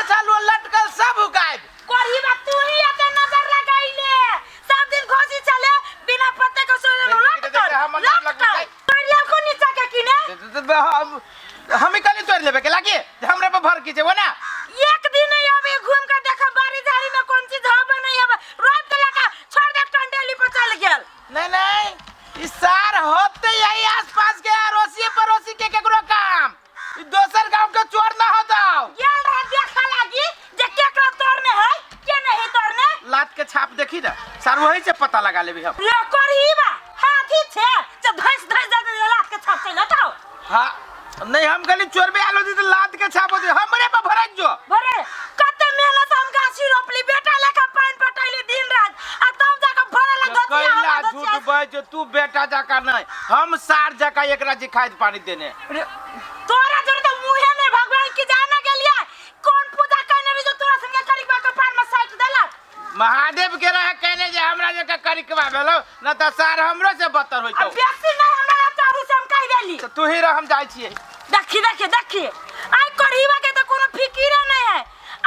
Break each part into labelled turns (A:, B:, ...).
A: छलू लटकल सब गायब।
B: करही बा तू ही एते नजर लगाइले। सब दिन घोसी चले बिना पत्ते के सोने
A: देख,
B: लटकल
A: देख, देख, हमर नाम लगबै
B: लटकल। तोड़ियल को नीचा के किने?
A: हम ही कहली तोड़ लेबे के लागी जे हमरे पर भर की छै वो ना।
B: एक दिन नहीं अभी घूम के देखा बारी झाड़ी में कौन चीज हबे नहीं हबे, रोप देला का छोड़ दे टंडेली पर चल गेल।
A: नहीं नहीं, इस सार होते यही आसपास के अड़ोसी पड़ोसी के केकरो काम, ई दोसर गांव के चोर ना होता।
B: गेल रहे देखा लागी जे केकरा तोड़ने है के नहीं तोड़ने।
A: लात के छाप देखी ना सार, वही से पता लगा लेबी हम।
B: ले करही बा हाथी छे जे धस धस दे दे लात के छाप चल हटाओ।
A: हाँ नहीं, हम खाली चोर भी आलो दी तो लात के छाप होती हमरे पर भरत जो
B: भरे। कते मेहनत से हम गाछी रोपली, बेटा लेखा पानी पटैली दिन रात, आ तब जाके भरे ला धोतिया,
A: कैला
B: हमर
A: झूठ
B: धोतिया।
A: बज तू बेटा जाका नहीं, हम सार जाका एकरा जी खाद पानी देने।
B: अरे, तोरा जोर तो मुहे नहीं भगवान की जाना गेलिया कौन पूजा करने रही जो तोरा संगे करिकबा के पान में साइट देलक।
A: महादेव के रहे कहने जे हमरा जका करिकबा भेलो न त सार हमरो से बदतर होइतो।
B: अब बेसी नहीं हमरा चारू से हम कहि देली।
A: त तू ही रह, हम जाइ छियै।
B: देखी देखी देखी, आई करिबा के तो कोनो फिकिरे नहीं है।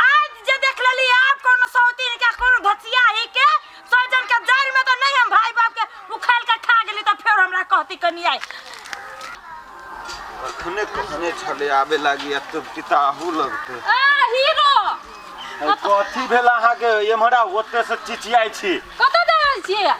B: आज जे देख लेली आप कोनो सौतीन के कोनो धचिया ही के सौजन के जड़ में तो नहीं हम भाई बाप के उखाड़ के खा गेली तो फिर हमरा कहती कनी आई।
C: अखने कहने छले आबे लागी आ तो पिताहू लगते।
D: ए हीरो
C: कथी भेल अहाँके एम्हरा ओते से चिचियाइ छी?
D: कतऽ जा रहल छियै?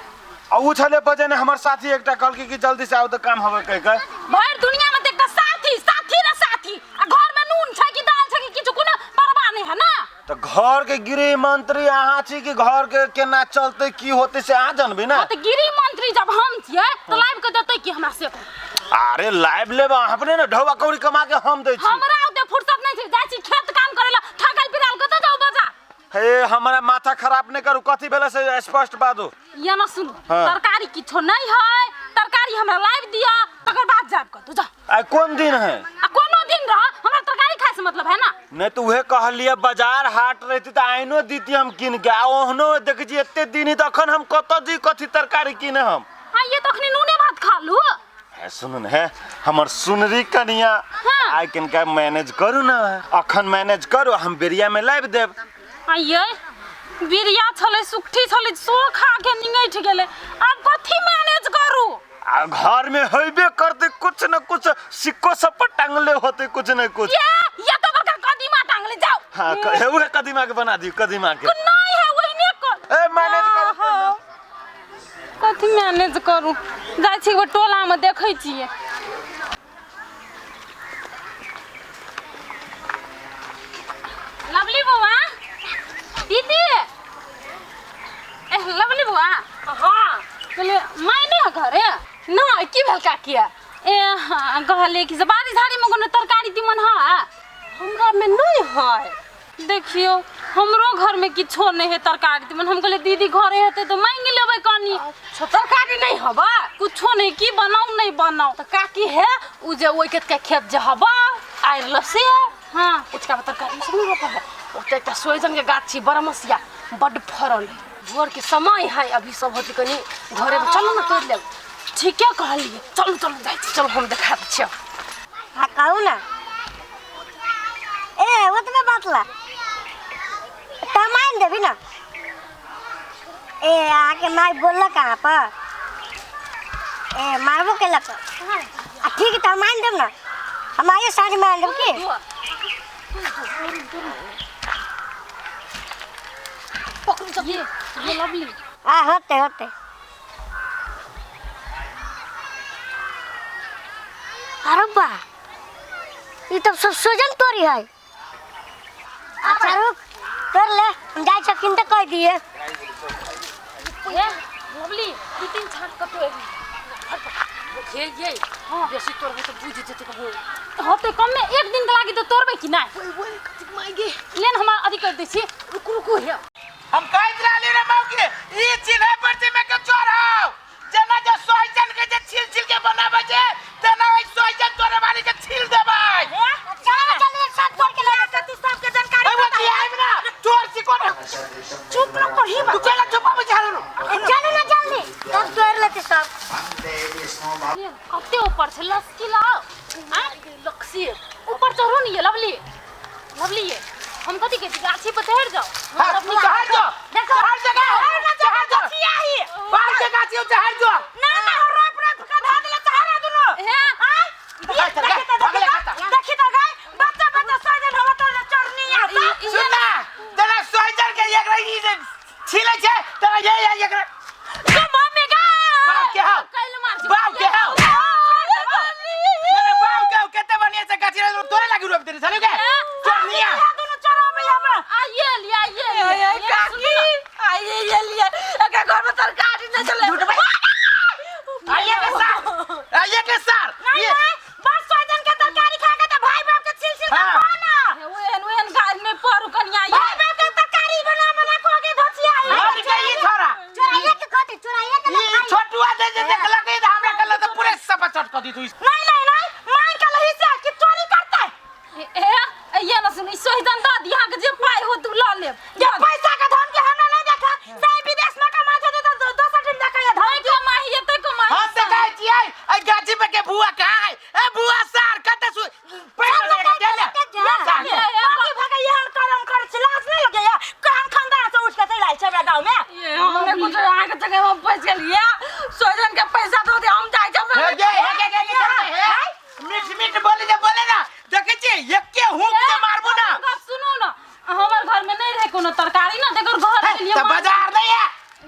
C: आ उ छले बजेने हमर साथी एकटा कहलकै कि जल्दी से आउ तऽ काम हवे कहि के।
D: भरि दुनिया में तऽ एकटा साथी साथी रे साथी, आ घर में नून छै कि दाल छै कि किछु कोनो परवाह नहि है ना।
C: तऽ घर के गृह मंत्री अहाँ छी कि घर के केना चलते की होते से अहाँ जानबी ना?
D: हाँ, तऽ गृह मंत्री जब हम छियै तऽ लाइव के देतै कि हमरा से?
C: अरे लाइव लेब अहाँ अपने ने ढौआ कौड़ी कमा के हम दै छी।
D: हमरा ओते फुर्सत नहि छै, जाइ छी खेत काम करै ला, थाकल पिराल कतऽ जाउ बाजार।
C: हे हमरा माथा खराब नहि करू, कथी भेलै से स्पष्ट बाजू।
D: ये ना सुनू।
C: हाँ।
D: तरकारी किछो नहीं है, तरकारी हमरा लाइव दिया तकर बाद जाब कतौ जा।
C: आइ कोन दिन है?
D: आ कोनो दिन रह, हमरा तरकारी खाए से मतलब है ना।
C: नहीं तो उहे कहलिए बाजार हाट रहती तो आइनो दीती हम कीन के, आ ओहनो देख छी एते दिन ही तो अखन हम कतऽ जी कथी तरकारी कीने हम।
D: हाँ ये तो अखनी नूने भात खा लू।
C: हे सुनू ने, हे हमर सुनरी कनिया।
D: हाँ।
C: आइ कनिका मैनेज करू ना, अखन मैनेज करू हम बेरिया में लाबि देब।
D: आ ये बिरिया छलै सुखठी छलै सो खा के निंगैठ गेलै, आब कथी मैनेज करू?
C: आ घर में होइबे करते कुछ न कुछ, सिक्को सब पर टांगले होते कुछ न कुछ।
D: ये तो बड़का कदीमा टांगले जाओ।
C: हाँ, हे उहे कदीमा के बना दियो, कदीमा के।
D: नहीं है वही ने कर।
C: ए मैनेज करू।
D: कथी मैनेज करू? जाइ छी एगो टोला में देखै छियै। लवली बौआ दीदी, ए लवली बौआ।
B: हाँ
D: कहले माय नहीं है घरे ना? की भेल काकी? ए हाँ, कहले कि से बाड़ी झाड़ी में कोनो तरकारी तीमन है?
E: हमरा में नहीं है।
D: देखियो हमरो घर में किछो नहीं है तरकारी तीमन। हम कहले दीदी घरे हेतै तऽ मांगि लेबै कनी।
E: अच्छा तरकारी नहीं हबा?
D: कुछो नहीं, की बनाऊ नहीं बनाऊ।
E: तऽ काकी है उ जे ओइ के खेत जे हबा आइल से।
D: हाँ
E: उचका तरकारी सब नहीं रोपल है। ओते एकटा सोइजन के गाछ छी बरमसिया बड्ड फरल है। भोर के समय है अभी सब होती कनी घरे में, चलू ना तोड़ लेब।
D: ठीके कहलिए,
E: चलू चलू जाइ छी, चलू हम देखा दै छियै।
F: हाँ कहू ना। ए ओतबे बात ला त मान देबी ना। ए आके माय बोललक अहाँ पर, ए मारबो केलक। आ ठीक है त मान देब ना, हम आइए साँझ में आन देब की।
E: पकड़ू सब
D: ये लवली।
F: हाँ होते होते। अरे बा ई तो सब सोजन तोरी है। अच्छा रुक तोड़ ले, हम जाय छथिन तऽ कहि दिए।
D: ए लवली दू तीन छाट कतौ एबी।
E: ये ये
D: हाँ।
E: बेसी तोड़बै तऽ बुझि जेतै कहूँ।
D: होते कम में एक दिन के लागी तो तोड़बै कि नहीं?
E: ओए ओए कथी माय गे।
D: लेन हम अथी कर दै छी।
E: रुकू रुकू हे।
A: हम कहैत रहली रे मौगी, ई चिन्है पर छै में के चोर हौ। जेना जे सोइजन के जे छील छील के बनाबै छै तेना ओइ सोइजन तोरे बारी के छील देबै।
F: चल चल एक साथ तोड़ के ले
B: तू सबके जानकारी
A: ए वो की आइब ना चोर छी कोन।
B: चुप रह कही
A: तू केला चुपाबै छै हालो।
F: चलू ना जल्दी तब तोड़ लेते सब।
D: कते ऊपर छै लस्की लाओ।
E: लक्सी
D: ऊपर चढ़ू ने ये लवली। लवली ये हम कथी कहै गाछी पर चढ़ जाओ।
A: हां, चढ़ जो।
F: देखो।
A: चढ़ जगह, चढ़ जो। बाहर के गाछी चढ़ जो।
B: ना ना, हो रोप रोप के धा देले चढ़ा दुनु।
D: हे।
B: आय।
A: चल, चल,
B: देखी तो,
A: भागले
B: देखी
A: खाता।
B: तो, देखी तो गए बच्चा बच्चा सोजन होवा तो चढ़नी आता।
A: सुन ना, तेरा सोइजन के एक रही जे छिले छे तेरा ये ये एक
B: तू मम्मी गा।
A: बाप के हाउ।
D: कैल मार छी।
A: बाप के हाउ। मेरे बाप के हाउ, केते बढ़िया से गाछी रे तोरे लागी रोप देने साले के चोरनिया।
B: दुनु चढ़ाबे हमरा।
D: आइए लिया, आइए लिया।
E: ए काकी, आइए ये लिए एकरा घर में तरकारी नहीं चले।
A: झूठ भाई। आइए के सार, आइए के सार।
B: नहीं
A: ये
B: नहीं, बस सोजन के तरकारी खा के तो भाई बाप के छिल छिल के
A: हाँ।
B: खाना।
D: ओहन ओहन गाछ में परू कनिया।
B: भाई बाप के तरकारी बना बना को के धचिया।
A: हम के ई छोरा।
F: चोराइए के खाते, चोराइए के
A: ई छोटुआ दे जे देखला के हमरा कल तो पूरे सपा चट कर दी तू।
B: नहीं नहीं नहीं, मान के लही से कि चोरी करता है।
D: ए ये ना सुन, ई सोहिजन दऽ दी, अहाँके जे पाइ हो तू लऽ लेब।
B: ये पैसा के धन के हमरा नहीं देखा सही, विदेश में कमा छे तो दोसर दिन देखा ये धन।
D: नहि कमाही, एते कमाही।
A: हम से कहै छियै ए गाछी पे के भुआ कहाँ है? ए भुआ सार कते सु पैर लगा के दे ले। सार।
B: बाकी भागे यहन करम कर छी, लाज नहीं लगे या कहन खानदान से उठ के चल आइ छै हमरा गांव में।
E: ये हमने कुछ अहाँके जगह में फंसि गेलियै। सोजन के पैसा दऽ दे, हम जाइ छी।
A: हे गे हे गे गे गे हे मीठ मीठ बोले जे बोले ना, देखै छियै एके हुक जे मारबो ना।
D: गप सुनू ना, हमर घर में नहीं रहे कोनो तरकारी ना, तेकर घर
A: हे,
D: के लिए
A: तऽ बाजार नहीं है।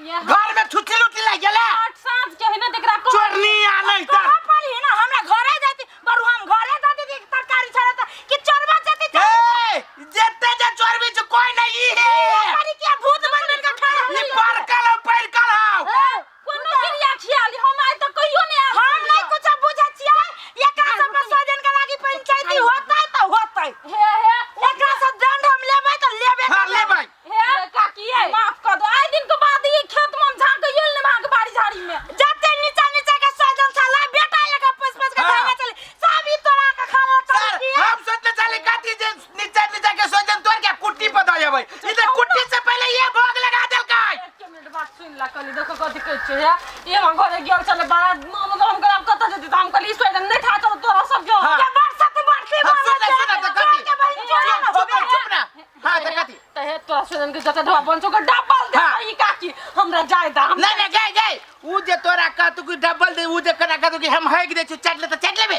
D: ये
A: घर में छुट्टी लुटी लागि गेलै।
D: आठ साँझ के है ना, तेकरा को
A: चोरनी आ नहीं तर।
B: कहाँ पड़ी है ना, हमरा घरे जाती बरु, हम घरे जाती थी तरकारी छड़ा त कि चोरबा जाती।
A: ए जेते जे चोरबी छै कोई नहीं ई है।
B: तरकारी के भूत बन बन के खा।
A: ई परकल हौ, परकल हौ।
D: कोनो क्रिया खियाली हम आइ तक कहियो नहीं आयल।
B: हम नहीं कुछ बुझै छियै, एकरा सब के सोजन के लागी पंचायती होतै त होतै।
D: हे हे।
B: एकरा से दंड हम लेबै त लेबे
A: हां
B: करबै।
A: लेबै।
D: हे काकी, माफ कर दो। आइ दिन के बाद ई खेत में हम झाँकइयो ने भाग बाड़ी झाड़ी में।
B: जते नीचा नीचा के सोजन छला बेटा एक पैस पैस के
A: हाँ।
B: खाना चले सब ई तोड़ा के खा ले।
A: सर, हम सोचले चले काती जे नीचा नीचा के सोजन तोड़ के कुट्टी पर दऽ जेबै, ई तऽ कुट्टी से पहिले ये भोग लगा देलकै।
E: एक मिनट बात सुन ला कहली, देखो कथी कहै छै। हे ये हम घरे गेल छलै बड़ा, मतलब हम कहलियै आब कतऽ जेतै? तऽ हम कहलियै ई सोचि नहि था चल तोरा सब जो।
A: हाँ।
B: के बरसत बरसी।
A: हाँ, सुन ना, सुन ना, तऽ कथी?
B: के बहिन चोरा ना
A: चुप
B: होबे।
A: चुप ना। हां तऽ कथी?
E: तऽ हे तोरा सोजन के जते ढोआ बन छौ ओकर डबल दे।
A: हाँ।
E: ई काकी हमरा जाय दा हम।
A: नहीं नहीं, गए गए, ऊ जे तोरा कहतू कि डबल दे, ऊ जे कना कहतू कि हम हैक दे छु, चाट ले तऽ चाट लेबे।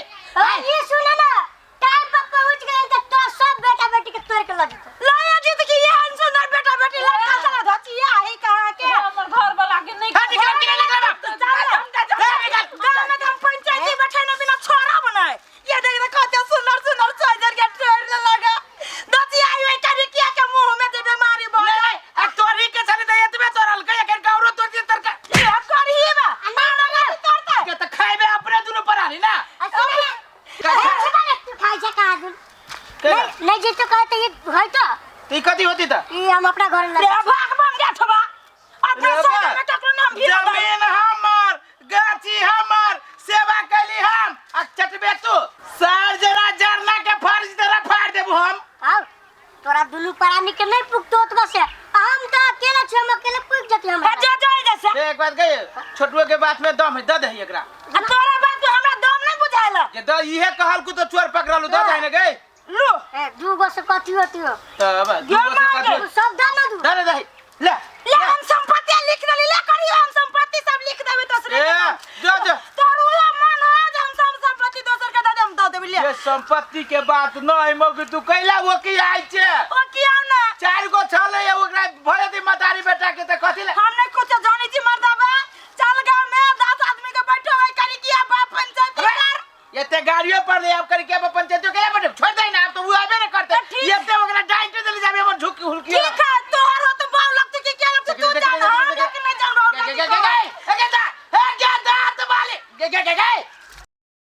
F: ये सुन ना, टाइम पर पहुंच गेलै त तोरा सब बेटा बेटी के तोड़ के लऽ जेतौ।
B: लाया जीत की ये सुंदर बेटा बेटी लड़का चला धचिया है कहाँ के।
D: हे हमर घर वाला के नहीं।
A: हां, निकल निकल निकल बाप।
B: चल
A: हे, निकल।
B: गाँव में तो हम पंचायती बैठे ना बिना छोरा बनाए। ये देख रे कहते सुंदर सुंदर सोजन के तोड़ ले लगा धचिया है कभी किया के मुंह में दे बीमारी
A: नहीं
B: बोल।
A: नहीं, आ तोरी के छले तऽ एतबे तोरल के एखन गौरो तोड़ दे तरका।
B: ये करही बा मारा तोड़ता।
A: के तऽ खाइबे अपने दुनू परानी ना।
F: आ सुन ना, तू खाइ छै कहाँ दुन? नहीं नहीं जेतो कहते ये होय तो।
A: तो ई कथी होती तऽ?
F: ये हम अपना घर में
B: रे भाग बन गया थबा अपने
A: रे
B: सोजन
A: बा।
B: में ककरो नाम भी ना।
A: जमीन हमर, गाछी हमर, सेवा कैली हम आ चटबे तू। सर जरा जरना के फर्ज जरा फाड़ देबू हम।
F: आओ तोरा दुनू प्राणी के नहीं पुगतो ओतबा से, आ हम तो अकेला छी, हम अकेले पुग जती हमरा।
B: जो जो जैसे
A: एक बात कहिए, छोटुआ के बात में दम है, दे दही एकरा।
B: आ तोरा बात में हमरा दम नहीं बुझाइल।
A: जे द इहे कहल कु तो चोर पकड़लू, दे दही ने गई।
B: लो।
F: ए, दू गो से कथी होती हो?
A: तब दू गो से कथी?
F: तू सब दे ना दू।
A: दे दे दही ले।
B: ले हम संपत्ति लिख देली, ले करी हम संपत्ति सब लिख देबे दोसरे
A: ए
B: के नाम।
A: जो जो
B: तोर उहे मन हो जे हम सब संपत्ति दोसर के दे देम, दऽ देबे ले।
A: ये संपत्ति के बात न है मौगी, तू कैला वो की आइ छे?
B: ओ किया ना।
A: चार गो छले ओकरा भऽ जेतै मतारी बेटा के तऽ कथी ले।
B: हम नहीं कुछ जानै छी मर्दाबा, चल गांव में 10 आदमी के बैठो है करी किया बाप पंचायती कर।
A: एते गाड़ियो पर ले आब करी।